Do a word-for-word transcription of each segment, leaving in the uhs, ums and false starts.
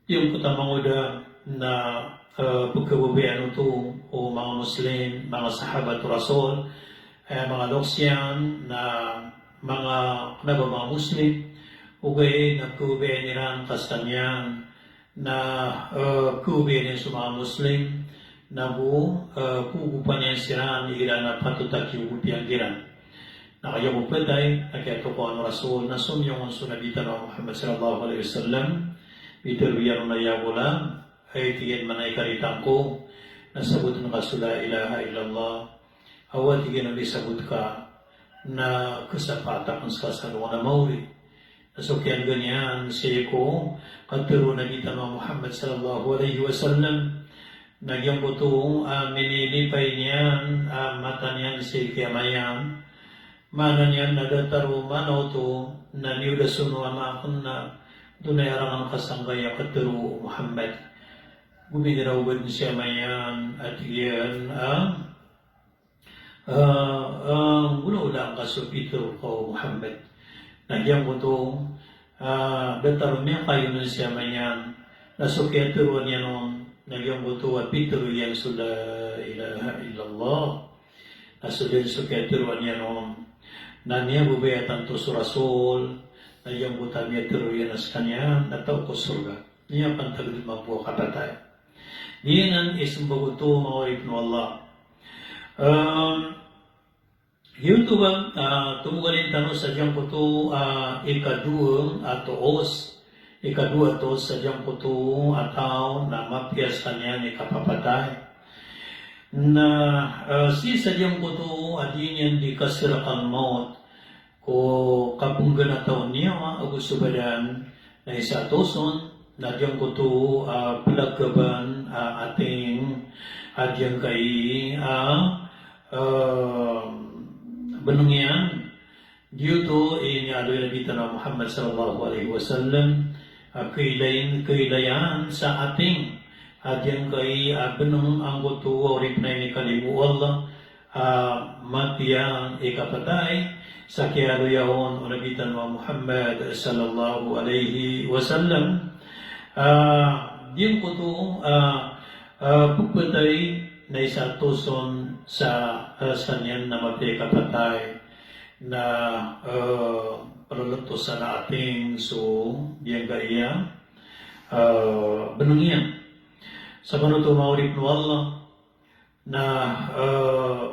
Giyangkoto a mangoda na, eh, pkhababayaan oto o manga Muslim, manga sahabat o Rasul, eh, manga loks iyan na manga, kna ba manga Muslim, ogaid na pkhababayaan iran ka skaniyan na, eh, pkhababayaan iyan so manga Muslim, nago, eh, kogopan iyan siran igira na patot a kiyogopi iyan kiran. Na kagiya ko phatay, na kiyatokawan o Rasul, na somiyong on so Nabi tano a Muhammad sallallahu alaihi wasallam, pitharo iyan on a ya ghulam, hay tig iyan, mana ikaritan ko, na sabotn ka so la ilaha illallah. Awa tig iyan o di sabot ka, na khasapaat akn ska sa alongan a maori. Na so kiyan'ga niyan sii ko katharo o Nabi tano a Muhammad sallallahu alaihi wasallam, na giyangkoto a minilipay niyan a mata niyan sii ki ama iyan, maana niyan na datar o mama oto na miyoda so ama akn na tonaa i arangan ka sangkai a katharo o Muhammad. Gominiraw badn si ama iyan a tig iyan a, ah, ah, nggolawla angka so pitharo ka o Muhammad. Na giyangkoto, ah, datar o miyakayon si ama iyan. Na so kiyatharoa niyan on, na giyangkoto a pitharo iyan so la ilaha illallah. Na so dn so kiyatharoa niyan on, na miyababaya tanto so Rasul, na giyangkoto a miyatharo iyan a skaniyan na taw ko sorga. Miyapantag dn mambo a kapatay. Giyanan i smbag oto, manga oripn o Allah. Em, giyoto ba, ah, tomogalin tano sa giyangkoto, ah, ikadowa a toos, ikadowa a toos sa giyangkoto a taw na mapiya skaniyan i kapapatay. Na, ah, sii sa giyangkoto a di niyan di kasirakal mawt, ko kapngganataw niyan ago so badan, na isa a toos on, na giyangkoto, ah, plakaban, ah, ating, a giyangkai, ah, ah, bnng iyan. Giyoto i miyaaloy o Nabi tano a Muhammad sallallahu alaihi wasallam, ah, kailayn, kailayan sa ating, a giyangkai, ah, bnng angkoto a oripn a inikalimo o Allah, ah, mapiya i kapatay, sa kiyaaloya on o Nabi tano a Muhammad sallallahu alaihi wasallam. Ah, giyangkoto, ah, ah, pphapatay na isa a toos on sa, ah, skaniyan na mapiya i kapatay na, ah, plolotosan a ating so giyangkaya, ah, bnng iyan. Sa panoto, manga oripn o Allah, na, eh,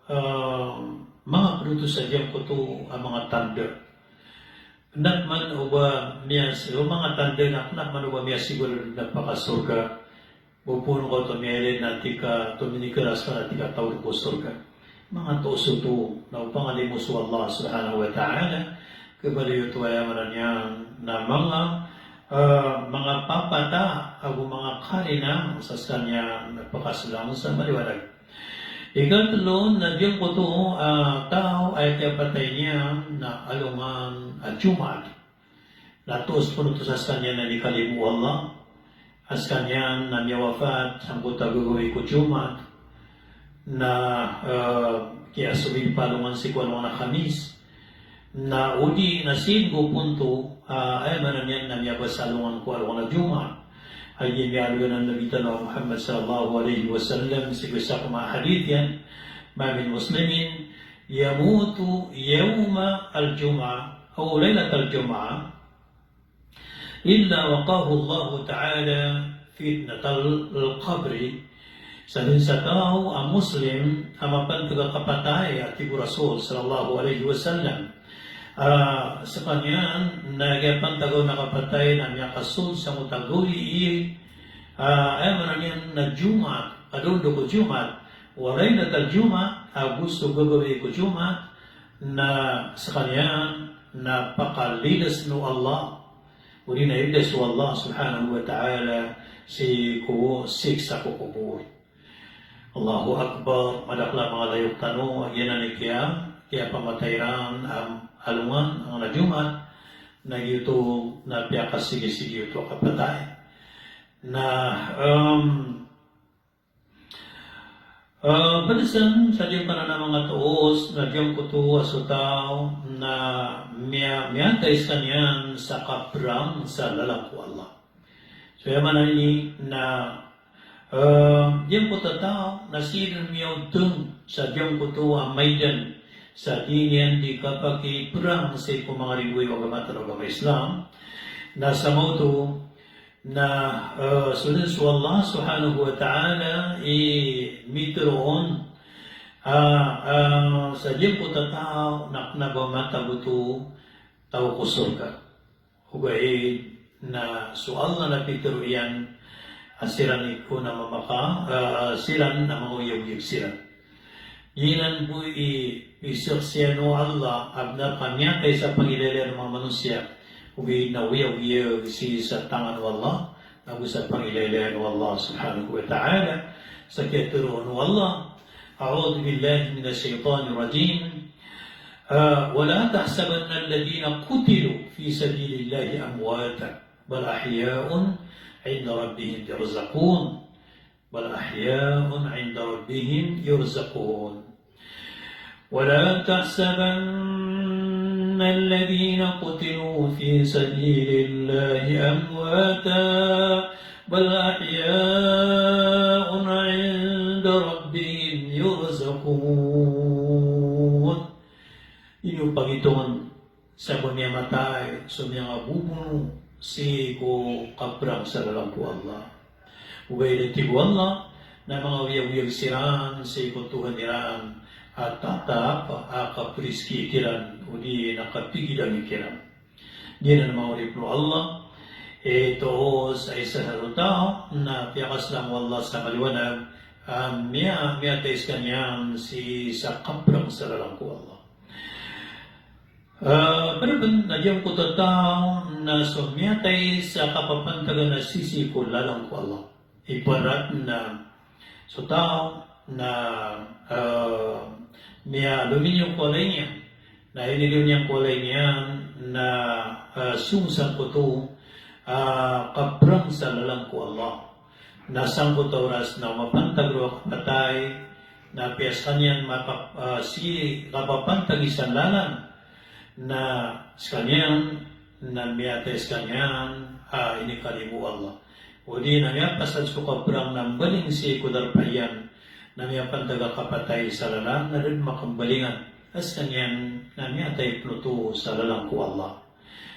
eh, manga pd oto sa giyangkoto a manga tanda. Kna pman o ba miyas-, o manga tanda na kna pman o ba miyasigolawla dn a pakasorga. Bo pn oto miyailay na tika, tominikr a ska na tika taw ko sorga. Manga toos oto na o pangalimo so Allah subhanahu wa ta'ala, kabaloy oto aya maana niyan na manga, eh, manga papata ago manga karina sa skaniyan na pakasolang sa maliwanag. Ikatlo na giyangkoto, ah, taw a kiyapatay niyan na alongan a Jumaat. Na toos pn oto sa skaniyan a inikalimo o Allah. A skaniyan na miyawafat sangkoto a gagawii ko Jumaat. Na, eh, kiyasold pa alongan sii ko alongan a Khamis. Na odi na sii ko ponto, ah, aya maana niyan na miyabasa alongan ko alongan a Jumaat. Aya miyaaloy anan o Nabi tano a Muhammad sallallahu alaihi wasallam sii ko isa ko manga hadith iyan, "Ma min muslimin yamutu yawma al-jum'ah aw laylatal jum'ah illa waqahu Allahu ta'ala fitnatal qabri." Sadn sa taw a Muslim a mapantag a kapatay, a tig o Rasul sallallahu alaihi wasallam. Ah, skaniyan na kiyapantag on a kapatay na miyakasold sangkoto a gawii, ah, aya maana niyan na Jumaat, kadaon dn ko Jumaat, wa laylatal jum'ah, ago so gagawii ko Jumaat, na skaniyan na pakalidas o Allah. Odi na ilidas o Allah subhanahu wa ta'ala sii ko siksa ko kobor. Allahu Akbar, madakl a manga layok tano a giyanan i kiya, kiyapamatay iran a alongan angkoto a Jumaat, na giyoto na piyakasigisigi oto a kapatay. Na, em, Eh, pd san sa giyangkanan a manga toos, na giyangkoto a so taw na miya-, miyatay skaniyan sa kaprang sa lalan ko Allah. So aya maana niyan na, eh, giyangkoto a taw na sii dn miyaotng sa giyangkoto a maidan sa di niyan di kapakiprang sii ko manga riboy o agama tano a agama Islam. Na sa maoto na, eh, so dn so Allah subhanahu wa ta'ala i mitharo on, ah, ah, sa giyangkoto a taw na kna ba matago oto taw ko sorga. Ogaid na so Allah na pitharo iyan a siran i ko na mamaka, ah, siran na manga oyagoyag siran. Giyanan bo i pizaksian o Allah a bnar ka miyatay sa pangilaylay o manga manosiya, ogaid na oyagoyag sii sa tangan o Allah, ago sa pangilaylay o Allah subhanahu wa ta'ala. Sa kiyatharo o Allah, أعوذ بالله من الشيطان الرجيم. آه، ولا تحسبن الذين قتلوا في سبيل الله أمواتا بل أحياء عند ربهم يرزقون. بل أحياء عند ربهم يرزقون. ولا تحسبن الذين قتلوا في سبيل الله أمواتا بل أحياء عند ربهم يرزقون. Ino pagitong sa ba miyamatay so miyanga bobono sii ko kaprang sa lalan ko Allah. Ogaid na tig o Allah na manga oyagoyag siran sii ko Tohan iran a tatap a kapriski kiran odi na kapigidami kiran. Giyanan manga oripn o Allah, eh, toos a isa sa taw na piyakaslang o Allah sa maliwanag a miya, miyatay skaniyan sii sa kaprang sa lalan ko Allah. Ah, pd pn na giyangkoto a taw na so miyatay sa kapapantagan a sisii ko lalan ko Allah. Ibarat na so taw na, ah, miyalomiyo ko walay niyan, na iniliyo niyan ko walay niyan na, ah, song sangkoto a kaprang sa lalan ko Allah. Na sangkoto a oras na o mapantag roo a kapatay, na apiya skaniyan mapa-, ah, sii kapapantagi sa lalan, na skaniyan na miyatay skaniyan a inikalimo o Allah. Odi na miyapasad so kaprang na mbaling sii ko darpa iyan, na miyapantag a kapatay sa lalan na da dn makambalingan a skaniyan na miyatay pn oto sa lalan ko Allah.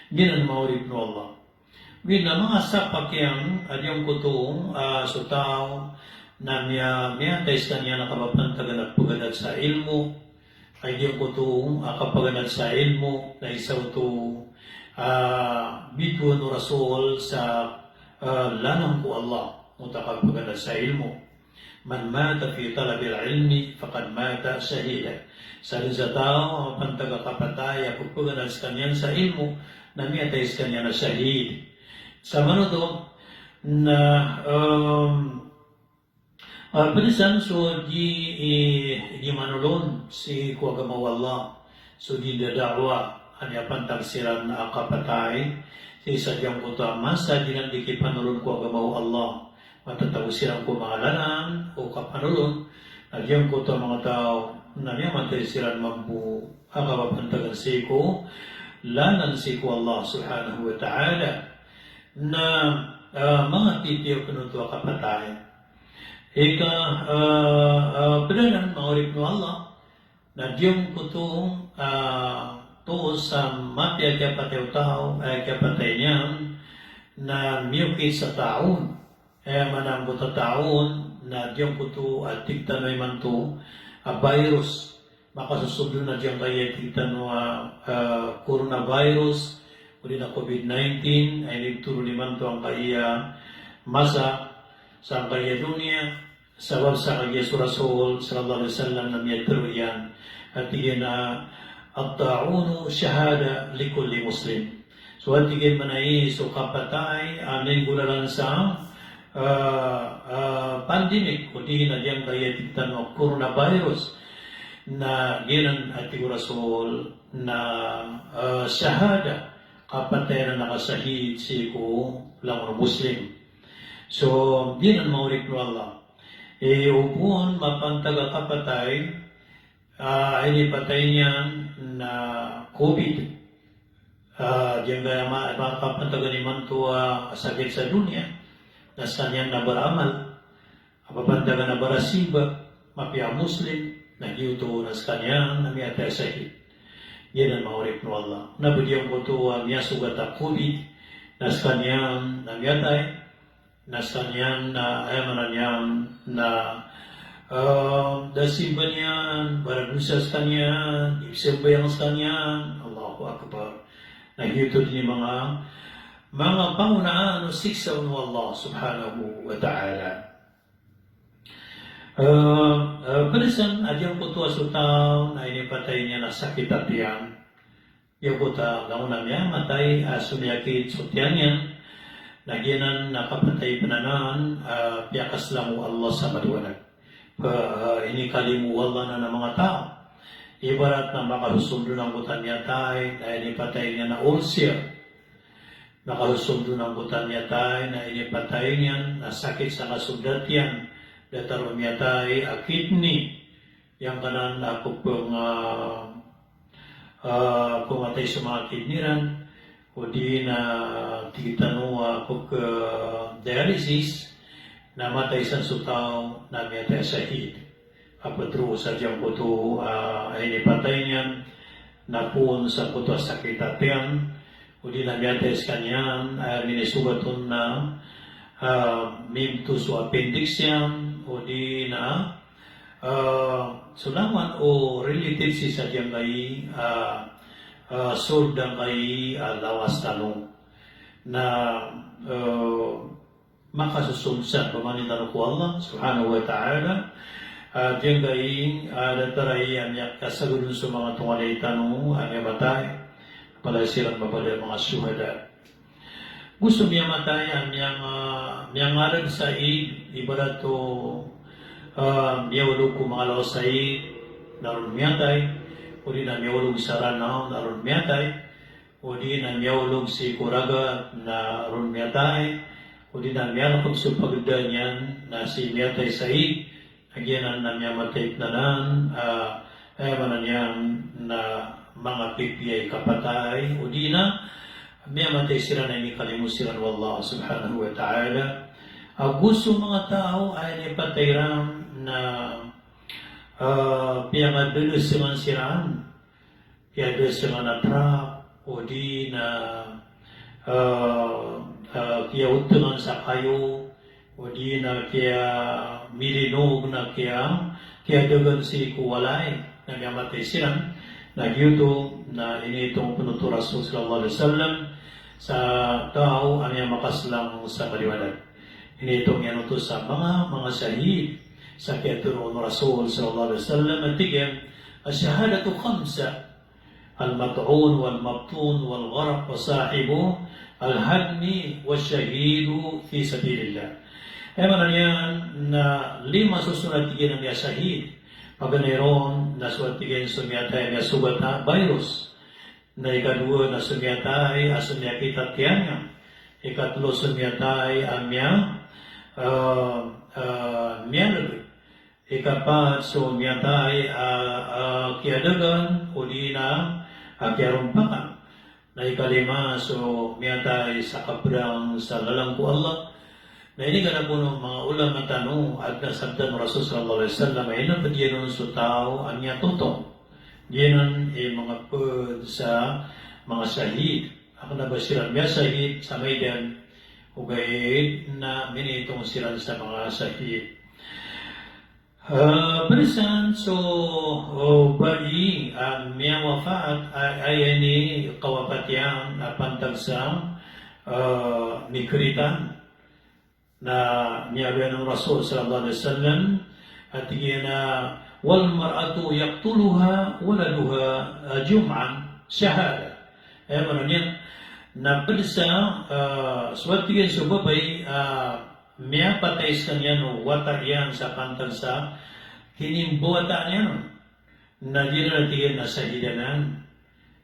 Giyanan manga oripn o Allah. Wi na manga sapak iyan a giyangkoto, ah, so taw na miya, miyatay skaniyan a kapapantagan a pganad sa ilmo. A giyangkoto a kapaganad sa ilmo na isa oto, ah, bitowan o Rasul sa, ah, lalan ko Allah, oto a kapaganad sa ilmo. من مات في طلب العلم فقد مات شهيدا. Sadn sa taw a mapantag a kapatay a pphaganadan skaniyan sa ilmo, na miyatay skaniyan a shahid. Samanoto na, em, ah, pd san so di, eh, di manolon sii ko agama o Allah, so di ndada'wa a miyapantag siran a kapatay sii sa giyangkoto a masa di nan di kipanolon ko agama o Allah. Matatago siran ko manga lalan o kapanolon, na giyangkoto a manga taw na miyamatay siran mambo a kapapantagan sii ko lalan sii ko Allah subhanahu wa ta'ala. Na, ah, manga titiyo pn oto a kapatay. Ika, ah, ah, pd anan manga oripn o Allah, na giyangkoto, ah, toos a mapiya a kiyapatay o taw, eh, kiyapatay niyan, na miyokit sa ta'un. Eh, maana angkoto a ta'un, na giyangkoto a tig tano imanto a virus. Makasosold on a giyangkaya tig tano a, ah, coronavirus, odi na covid nineteen, a initoron imanto angkaya masa, sa angkaya doniya, sabap sa kagiya so Rasul sallallahu alaihi wasallam na miyatharo iyan a tig iyan a, "At-ta'unu shahada li kulli muslim." So a tig iyan, maana i so kapatay a minggolalan sa, ah, ah, pandemic, odi na giyangkaya tig tano a coronavirus, na giyanan a tig o Rasul na, ah, shahada, kapatay anan a kasahid sii ko langon o Muslim. So, giyanan manga oripn o Allah. Eh, o bo on mapantag a kapatay, ah, inipatay niyan na covid. Ah, giyangkaya ma-, makapantagan imanto a sakit sa doniya. Na skaniyan na baramal, a papantagan a barasimba, mapiya a Muslim, na giyoto na skaniyan na miyatay a shahid. Giyanan manga oripn o Allah. Na ba giyangkoto a miyasogat a covid, na skaniyan na miyatay, na skaniyan na, aya maana niyan na, ah, da simba niyan, baradosa skaniyan, di pzambayang skaniyan, Allahu Akbar. Na giyoto dn i manga, manga pangonaan o siksa o Allah Subhanahu wa Ta'ala. Eh, eh, pd san a giyangkoto a so taw na inipatay niyan na sakit a tiyan. Giyangkoto a langon a miyamatay a so miyakit so tiyan iyan, na giyanan na kapatay pn anan a piyakaslang o Allah sa madiwanag. Ka, eh, inikalimo o Allah anan a manga taw. Ibarat na makasosold on angkoto a miyatay na inipatay niyan na ulcer. Makasosold on angkoto a miyatay na inipatay niyan na sakit sa kasold a tiyan. Datar o miyatay a kidney. Giyangkanan a pphang, ah, ah, pmatay so manga kidney iran, odi na tig tano a pk, ah, dialysis, na matay san so taw na miyatay a shahid. A ptharoon sa giyangkoto, ah, a inipatay niyan, na poon sangkoto a sakit a tiyan, odi na miyatay skaniyan, ah, minisogat on na, ah, mimto so appendix iyan, odi na, ah, so langowan o related sii sa giyangkai, ah, ah, sold angkai, ah, lawas tano. Na, ah, makasosold san pamangnin tano ko Allah Subhanahu wa Ta'ala. Ah, giyangkai, ah, datar aya a miyakasagad on so manga tonganay tano a miyamatay. Palaya siran mabaloy a manga shuhada. Go so miyamatay a miyang, ah, miyangalg sa Eid, ibarat o, ah, miyaolog ko manga lawas sa Eid, na ron miyatay, odi na miyaolog sa Ranaw, na ron miyatay, odi na miyaolog sii ko ragat, na ron miyatay, odi na miyalkod so pagda niyan, na sii miyatay sa Eid, a giyanan na miyamatay pn anan, ah, aya maana niyan na manga pipiya i kapatay, odi na miyamatay siran a inikalimo siran o Allah Subhanahu wa Ta'ala. Ago so manga taw a inipatay iran na, ah, piyakadalsngan siran, kiyadalsngan a truck, odi na, ah, ah, kiyaotangan sa kayo, odi na kiyamilinog na kiya, kiyadagan sii ko walay, na miyamatay siran, na giyoto na initong pn oto o Rasul sallallahu alaihi wasallam sa taw a miyamakaslang sa maliwanag. Initong iyan oto sa manga, manga shahid, sa kiyatharo o Rasul sallallahu alaihi wasallam, a tig iyan, "Ash-shahadatu khamsa, al-mat'un wal-mabtun wal-gharaq wa sahibu al-hammi wash-shahidu fi sabilillah." Aya maana niyan na lima so sold a tig iyan a miyashahid. Paganay ron na so a tig iyan so miyatay a miyasogat a virus. Na ikadowa na so miyatay a so miyakit a tiyan iyan. Ikatlo so miyatay a miya, ah, ah, miyalg. Ikapat so miyatay a, a, kiyadagan, odi na, a, kiyarompakan. Na ikalima so miyatay sa kaprang sa lalan ko Allah. Na iniganad o manga ulama tano, adn a sabda o Rasul sallallahu alaihi wasallam, a inapd iyan on so taw a miyatotong. Giyanan i manga pd sa manga shahid. A kna ba siran miyashahid sa maidan, ogaid na minitong siran sa manga shahid. Ah, pd san so, oh, bai a miyawafaat, a, aya inikawapat iyan a pantag sa, ah, mikritan. Na miyaaloy anan o Rasul sallallahu alaihi wasallam, a tig iyan a, "Wal mar'atu yaqtuluha waladuha, ah, jum'an shahada." Aya maana niyan, na pd sa, ah, so a tig iyan so babay, ah, miyapatay skaniyan o wata iyan sa pantag sa kinimbawataan iyan on. Na giyanan a tig iyan a shahid anan.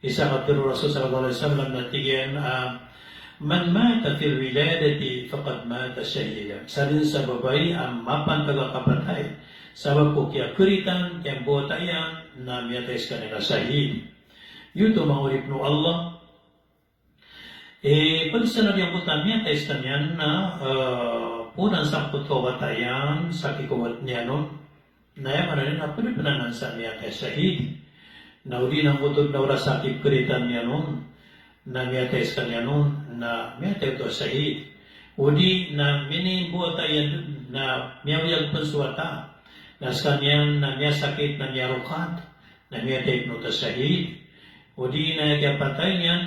Isa ka tharo o Rasul sallallahu alaihi wasallam na tig iyan a, "Man mata fil wiladati faqad mata shahida." Sadn sa babay a mapantag a kapatay sabap ko kiyakritan, kiyambawata iyan, na miyatay skaniyan a shahid. Giyoto manga oripn o Allah. E, pd sa na giyangkoto a miyatay skaniyan na, eh, poonan sangkoto a wata iyan sa kikowat niyan on. Na aya maana niyan na pd pn anan sa miyatay a shahid. Na odi na angkoto dn a oras a kipkritan iyan on na miyatay skaniyan on, na miyatay oto a shahid. Odi na minimbo a wata iyan dn na miyawyag pn so wata. Na skaniyan na miyasakit, na miyarokat, na miyatay pn oto a shahid. Odi na aya kiyapatay niyan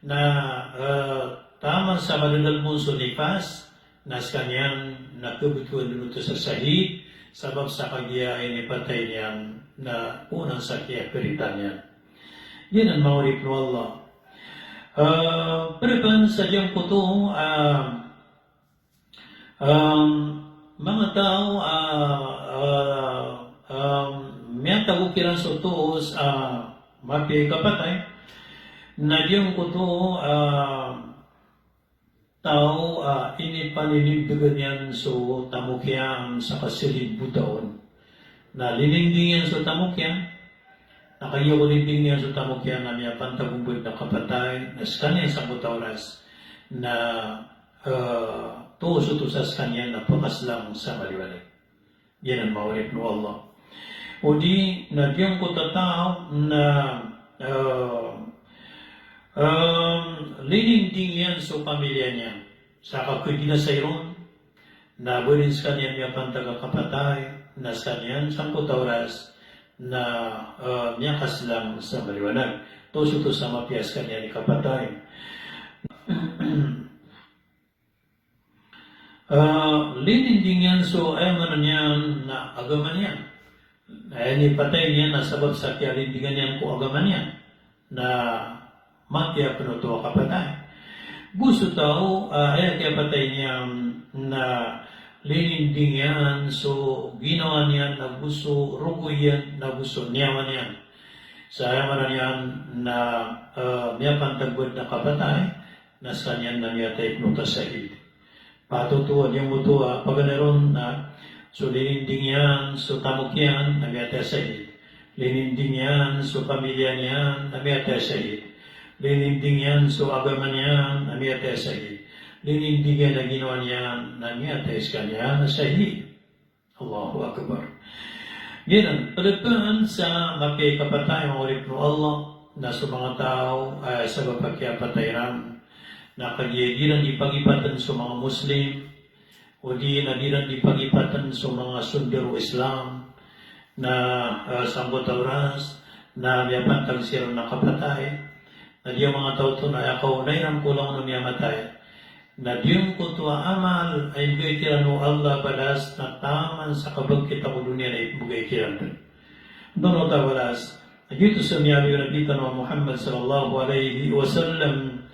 na, eh, taman sa madadalm on so nifas, na skaniyan na khabtowan dn oto sa shahid, sabap sa kagiya inipatay niyan na poonan sa kiyakritan iyan. Giyanan manga oripn o Allah. Eh, pd pn sa giyangkoto, eh, Em, manga taw a, a, a miyatago kiran so toos a mapiya i kapatay, na giyangkoto a taw a inipaninindgan iyan so tamok iyan sa kasalimbotawan. Na lininding iyan so tamok iyan, na kagiya ko lininding iyan so tamok iyan na miyapantag on bo dn a kapatay, na skaniyan sangkoto a oras na, eh, toos oto sa skaniyan na phakaslang sa maliwanag. Giyanan manga oripn o Allah. Odi na giyangkoto a taw na, eh, em, lininding iyan so pamilya niyan sa kakadinasa iron, na ba dn skaniyan miyapantag a kapatay, na skaniyan sangkoto a oras na, eh, miyakaslang sa maliwanag. Toos oto sa mapiya skaniyan i kapatay. Eh, lininding iyan so, aya maana niyan na agama niyan. Na aya inipatay niyan na sabap sa kiyalindingan iyan ko agama niyan na mapiya pn oto a kapatay. Go so taw a, eh, aya kiyapatay niyan na lininding iyan so ginawa niyan, na go so rogo iyan, na go so niyawa niyan. Sa aya maana niyan na, eh, miyapantag bo dn a kapatay, na skaniyan na miyatay pn oto a shahid. Patoto a giyangkoto a paganay ron na so lininding iyan so tamok iyan na miyatay a shahid. Lininding iyan so pamilya niyan na miyatay a shahid. Lininding iyan so agama niyan na miyatay a shahid. Lininding iyan a ginawa niyan na miyatay skaniyan a shahid. Allahu Akbar. Giyanan, pd pn sa mapiya i kapatay, manga oripn o Allah, na so manga taw, eh, sabap a kiyapatay iran na kagiya di iran di pagipatn so manga Muslim, odi na di iran di pagipatn so manga sondaro o Islam, na, eh, sangkoto a oras na miyapantag siran a kapatay, na giyangkoto a manga taw oto na aya kaonay iran ko langon a miyamatay na giyangkoto a amal a inibgay kiran o Allah a balas na taman sa kabangkita ko doniya na inibgay kiran dn. Antonaa oto a balas? Na giyoto so miyaaloy o Nabi tano a Muhammad sallallahu alaihi wasallam,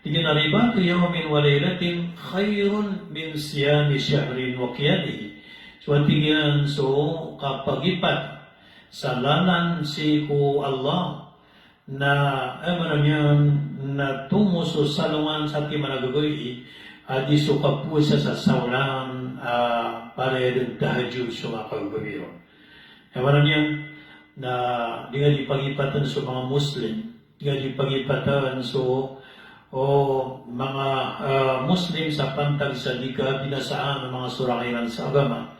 tig iyan a, "Ribatu yawmin wa laylatin khairun min siyami shahrin wa qiyamihi." So, tig iyan, so kapagipat sa lalan sii ko Allah, na, eh, maana niyan na tomo so salongan sa timan a gagawii a di so kapowasa sa saolan, ah, palaya dn tahajjud so manga kagagawii ron. Eh, maana niyan na di nga di pagipatn so manga Muslim, di nga di pagipatn so, o, manga, ah, Muslim sa pantag sa di kabinasaan o manga sorang iran sa agama.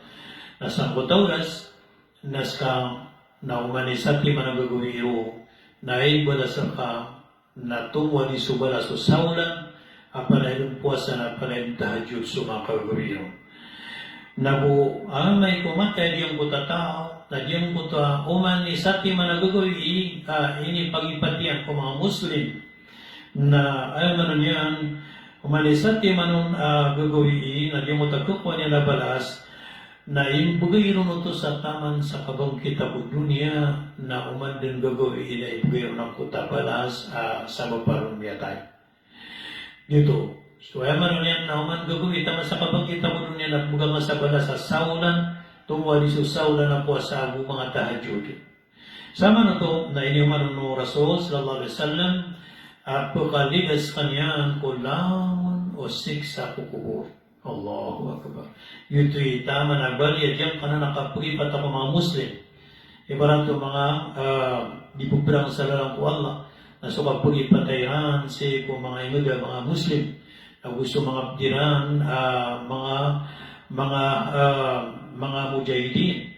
Na sangkoto a oras, na ska na oman i satiman a gagawii ron, na aya ibalas rka na tomo a di so balas o saolan a palaya dn powasa na palaya dn tahajjud so manga kagagawii ron. Na go amay ko matay a giyangkoto a taw, na giyangkoto a oman i satiman a gagawii a inipagipat iyan ko manga Muslim, na aya maana niyan, oman i satiman on a gagawii na giyangkoto a khakowa niyan a balas na inibgay ron oto sa taman sa kabangkita ko doniya, na oman dn gagawii na inibgay ron angkoto a balas a sabap a ron miyatay. Giyoto. So aya maana niyan na oman gagawii taman sa kabangkita ko doniya na pmbgan ka sa balas a saolan, tomo a di so saolan a powasa ago manga tahajjud. Samanoto na iniyoman on o Rasul sallallahu alaihi wasallam a pkalidas skaniyan ko langon o siksa ko kobor. Allahu Akbar. Giyoto i taman a bali a giyangkanan a kapagipat ko manga Muslim. Ibarat o manga, ah, di pmbrang sa lalan ko Allah. Na so kapagipatay iran sii ko manga ingd a manga Muslim, ago so manga pd iran a manga, manga, ah, manga mujahidin.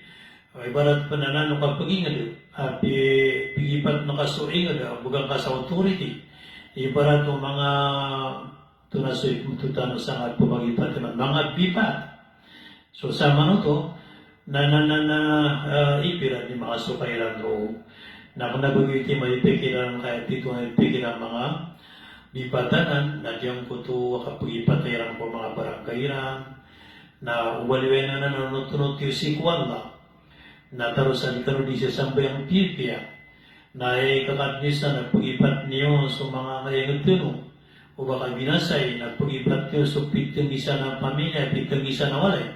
Ibarat pn anan o kapagingd a pi-, pigipat ngka so ingd a bgan ka sa authority. Ibarat o manga Tonaa so ipmto tano sangkai pmagipat iran, manga bipat. So samanoto, na, na, na, na, ah, ipira di manga so kairan roo. Na kna ba giyoto i maipikir iran, ka aya titho a ipikir iran manga bipat anan, na giyangkoto a kapagipatay iran ko manga barangay iran. Na o baliwen anan na onot-onot iyo sii ko Allah. Na taro sa di kano di sasambayang pipiya. Na aya ikakadn isa na pagipat niyo so manga angkaya ngd tano. O ba ka binasay na pagipat niyo so pitnggisan a pamilya, pitnggisan a walay.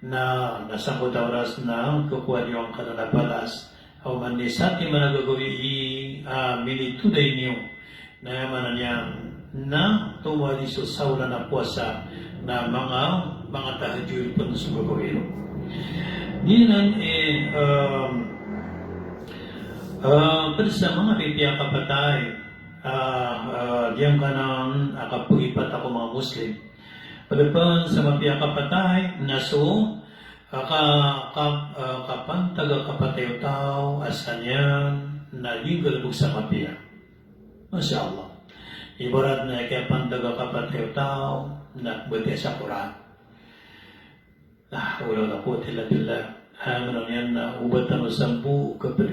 Na, na sangkoto a oras na kakowa niyo angkanan a balas. Aw man ni satiman a gagawii, ah, minitoday niyo. Na aya maana niyan na tomo a di so saolan a powasa na manga, manga tahajjud pn so gagawii ron. Giyanan i, em, eh, pd sa manga pipiya a kapatay, ah, eh, giyangkanan a kapagipat ko manga Muslim. Pd pn sa mapiya a kapatay na so, ah, ka, ka, ah, kapantag a kapatay o taw a skaniyan na di nggalbk sa mapiya. Masha Allah. Ibarat na aya kiyapantag a kapatay o taw na batiya sa Qur'an. La hawla wala quwwata illa billah. Aya maana niyan na o ba tano sambo kapd.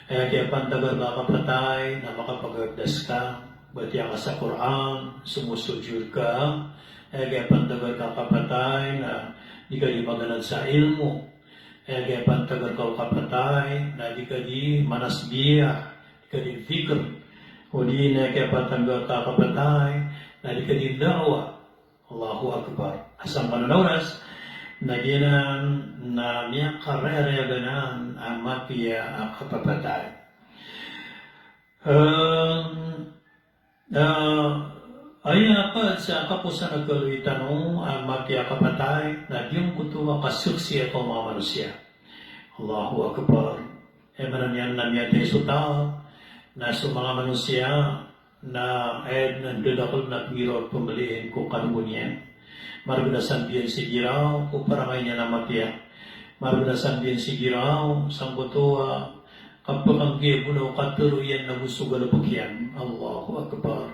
Aya kiyapantag a kapatay na makapagardas ka, batiya ka sa Qur'an, somosojud ka. Aya kiyapantag a kapatay na di ka di maganad sa ilmo. Aya kiyapantag a kapatay na di ka di manasbih, di ka di dhikr. O di na kiyapantag a kapatay na di ka di da'wah. Allahu Akbar. Sangkanan a oras na giyanan na miyakarayarayagan a mapiya a kapapatay. Em, eh, aya pd sa kaposan a kaloy tano a mapiya a kapatay na giyangkoto a kasaksian ko manga manosiya. Allahu Akbar. Aya maana niyan na miyatay so taw na so manga manosiya na aya dn a dadakl na pnggiraw pmbliin ko kanogon iyan. Margn a sambiyan si giraw ko parangay niyan a mapiya. Margn a sambiyan si giraw sangkoto a kapakanggiya gona o katharo iyan na go so galbk iyan. Allahu Akbar.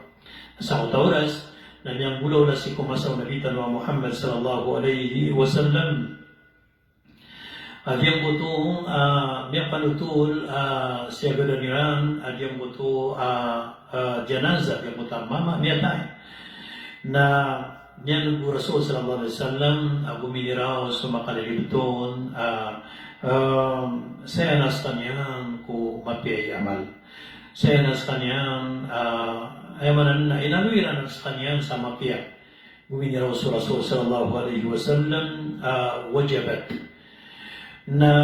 Sangkoto a oras na miyanggolawla sii ko masa o Nabi tano a Muhammad sallallahu alaihi wasallam. A giyangkoto a miyapanotol a siyagadan iran a giyangkoto a, a janazah, giyangkoto a mama miyatay. Na miyaneg o Rasul sallallahu alaihi wasallam a gominiraw so makalilibton a, a, saya na skaniyan ko mapiya i amal. Saya na skaniyan a, aya maana na inaloy iran a skaniyan sa mapiya. Gominiraw so Rasul sallallahu alaihi wasallam a wajabat. Na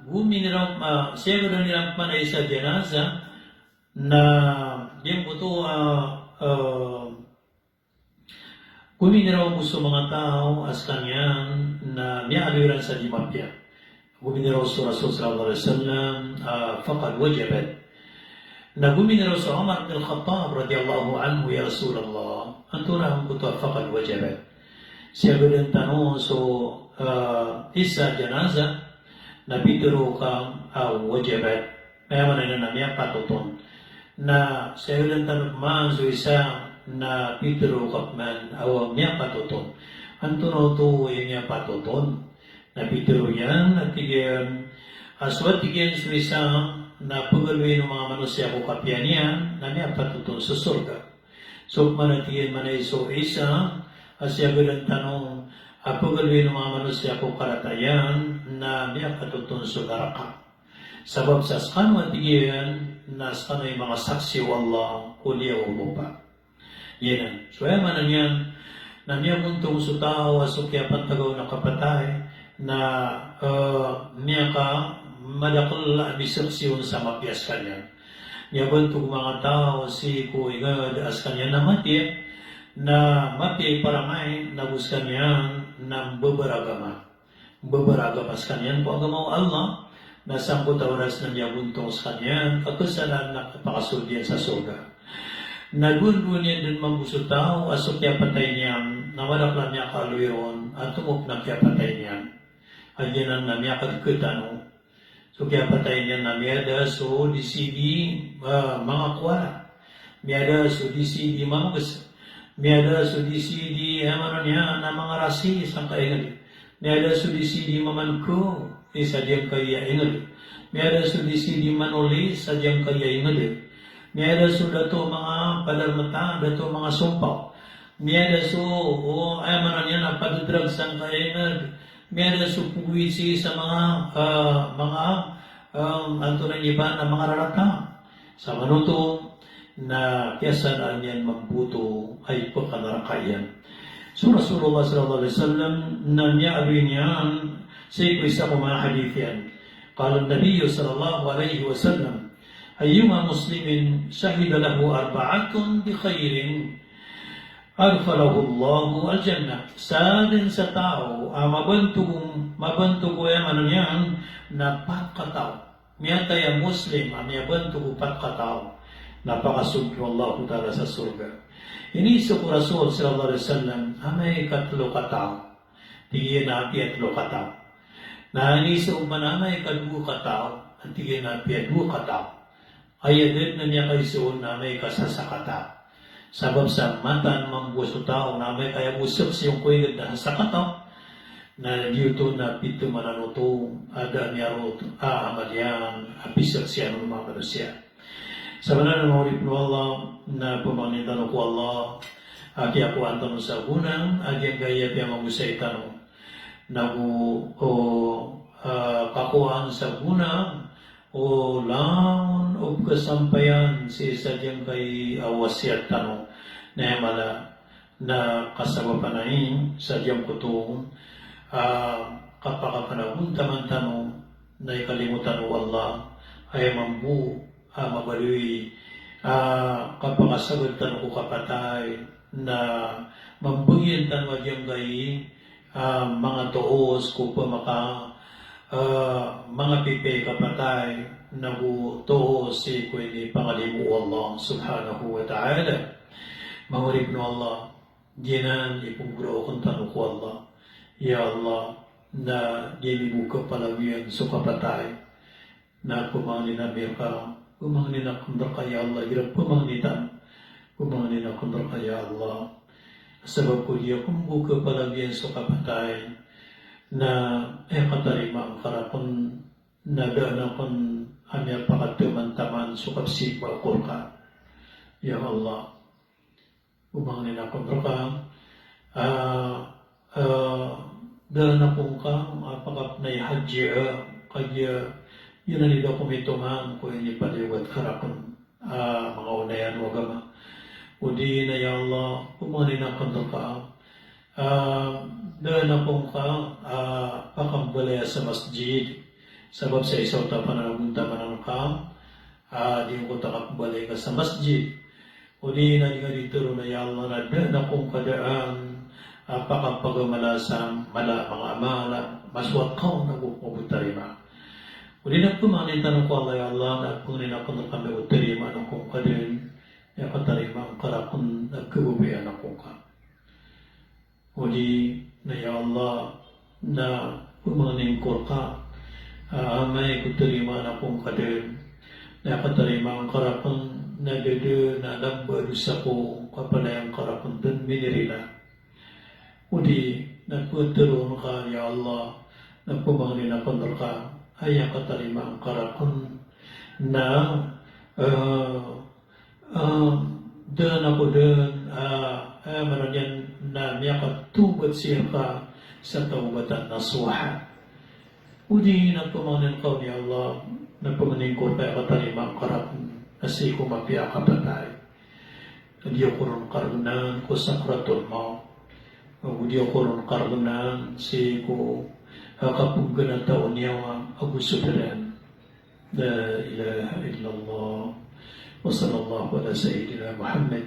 gominiraw, a, siyagadan iran pman a isa janazah, na giyangkoto a, a, gominiraw bo so manga taw a skaniyan na miyaaloy iran sa di mapiya. Gominiraw so Rasul sallallahu alaihi wasallam, ah, faqad wajabat. Na gominiraw so Umar bin Khattab radiyallahu anhu, "Ya Rasulullah, antonaa angkoto a faqad wajabat?" Siyagadan tano so, ah, isa janazah, na pitharo ka a wajabat. Aya maana niyan na miyapatot on. Na siyagadan tano pman so isa na pitharo ka pman a miyapatot on. Antonaa oto i miyapatot on? Na pitharo iyan a tig iyan a so, a tig iyan, so isa na pagaloyin o manga manosiya ko kapiya niyan na miyapatot on so sorga. So pman a tig iyan manay so isa a siyagadan tano a pagaloyin o manga manosiya ko karata iyan na miyapatot on so naraka. Sabap sa skano a tig iyan na skano i manga saksi o Allah ko liyawaw o lopa. Giyanan. So aya maana niyan na miyagontong so taw a so kiyapantag on a kapatay na, eh, miyakamadakl a misaksi on sa mapiya skaniyan. Miyabantog manga taw sii ko ingd a skaniyan na mapiya, na mapiya i parangay, na go skaniyan na mbabaragama. Mbabaragama skaniyan ko agama o Allah, Na sangkoto a oras na miyagontong skaniyan, ka kasalaan na kapakasold iyan sa sorga. Na dowa-dowa niyan dn mambo so taw a so kiyapatay niyan na madakl a miyakaaloy ron a tomop na kiyapatay niyan. Kagiya nan na miyakadkt tano. So kiyapatay niyan na miyada so di sii di, ah, manga kowala. Miyada so di sii di mamgs. Miyada so di sii di, eh, aya maana niyan na manga rasi sangkai a ingd. Miyada so di sii di mamankaw sa giyangkai a ingd. Miyada so di sii di manoli sa giyangkai a ingd. Miyada so dato manga padarmata, dato manga sompaw. Miyada so, o, aya maana niyan na padodrag sangkai a ingd. Miyada so pogowit sii sa manga, ah, manga, ah, antonaa ini ba, na manga rarata. Sa manoto na kiyasalaan iyan mambo oto a ipakanaraka iyan. So Rasulullah sallallahu alaihi wasallam na miyaaloy niyan sii ko isa ko manga hadith iyan. Qala an-Nabi sallallahu alaihi wasallam, "Ayyuma muslimin shahida lahu arba'atun bi khairin, adkhalahullahu al-jannah." Sadn sa taw a mabantog, mabantog o, aya maana niyan na pat kataw. Miyatay a Muslim a miyabantog o pat kataw, na pakasold o Allahu Ta'ala sa sorga. Iniiza ko Rasul sallallahu alaihi wasallam, amay ka tlo kataw? Tig iyan a apiya tlo kataw. Na iniiza ko man amay ka dowa kataw? Tig iyan a apiya dowa kataw. Aya dn na miyakaiza on na amay ka sasa kataw. Sabap sa mataan mambo so taw na amay ka aya bo saksi on ko ingd na sasa kataw, na giyoto na pithamanan oto a da a miyarot a amal iyan a pisaksian o manga manosiya. Sabaad na manga oripn o Allah, na pamangnin tano ko Allah a kiyakowaan tano sa gona a giyangkaya piyamagosay tano. Nago, o, a, kakowaan sa gona o langon o pkhasampayan sii sa giyangkai a wasiyat tano. Na aya mala na kasabapan ai sa giyangkoto a kapakapanagontaman tano na ikalimo tano o Allah, aya mambo a mabaloy a kapakasagad tano ko kapatay, na mambagian tano a giyangkai a manga toos ko pamaka, a, manga pipiya i kapatay, nago toos sii ko inipangalimo o Allah subhanahu wa ta'ala. Manga oripn o Allah, giyanan i pnggoraan tano ko Allah. Ya Allah, na di ami bo kapalagoyan so kapatay. Na pamangnin ami rka, pamangnin akn rka ya Allah, igira pamangnin tano, pamangnin akn rka ya Allah. Sabap ko di akn bo kapalagoyan so kapatay, na aya katarima ngka rakn, na da akn a miyapakataman-taman so kapsimba ko rka. Ya Allah. Pamangnin akn rka, a, a, da akn rka a pakapnay hajji, a, kagiya giyanan i da ko mitongan ko inipaliyogat ka rakn a manga onayan o agama. Odi na ya Allah, pamangnin akn rka, a, da akn rka a pakambalaya sa masjid. Sabap sa isa oto a pananagontaman angka a di ngka kapmbalay ka sa masjid. Odi na di ngka di tharoon a ya Allah, na da akn rka daan a pakapagamala sa mala a manga amal a masowat ka on ago ko bo tarimaa. Odi na pamangnin tano ko Allah, ya Allah, na pangnin akn rka a bo tarimaa akn rka dn, aya katarimaa ngka rakn a kababayaan akn rka. Odi na ya Allah, na pamangnin ko rka a amay ko tarimaan akn rka dn, na aya katarimaa ngka rakn na da dn a lamba a dosa ko, ka palaya ngka rakn dn minirila. Odi na ptharoon ka, ya Allah, na pamangnin akn rka a aya katarimaa ngka rakn na, eh, a, da akn dn, a, a, maana niyan na miyakatawbat sii rka sa tawbatan nasuha. Odi na pamangnin ka on ya Allah, na pamangnin ko rka a aya katarimaa ngka rakn na sii ko mapiya a kapatay. Di ako ron kargnan ko sakratul mawt. Odi ako ron kargnan sii ko, a, kapnggnata o niyawa ago so dn. La ilaha illallah. Wa sallallahu ala sayyidina Muhammad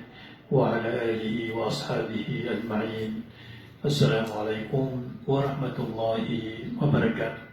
wa ala alihi wa ashabihi ajma'in. Assalamu alaikum warahmatullahi wabarakatuh.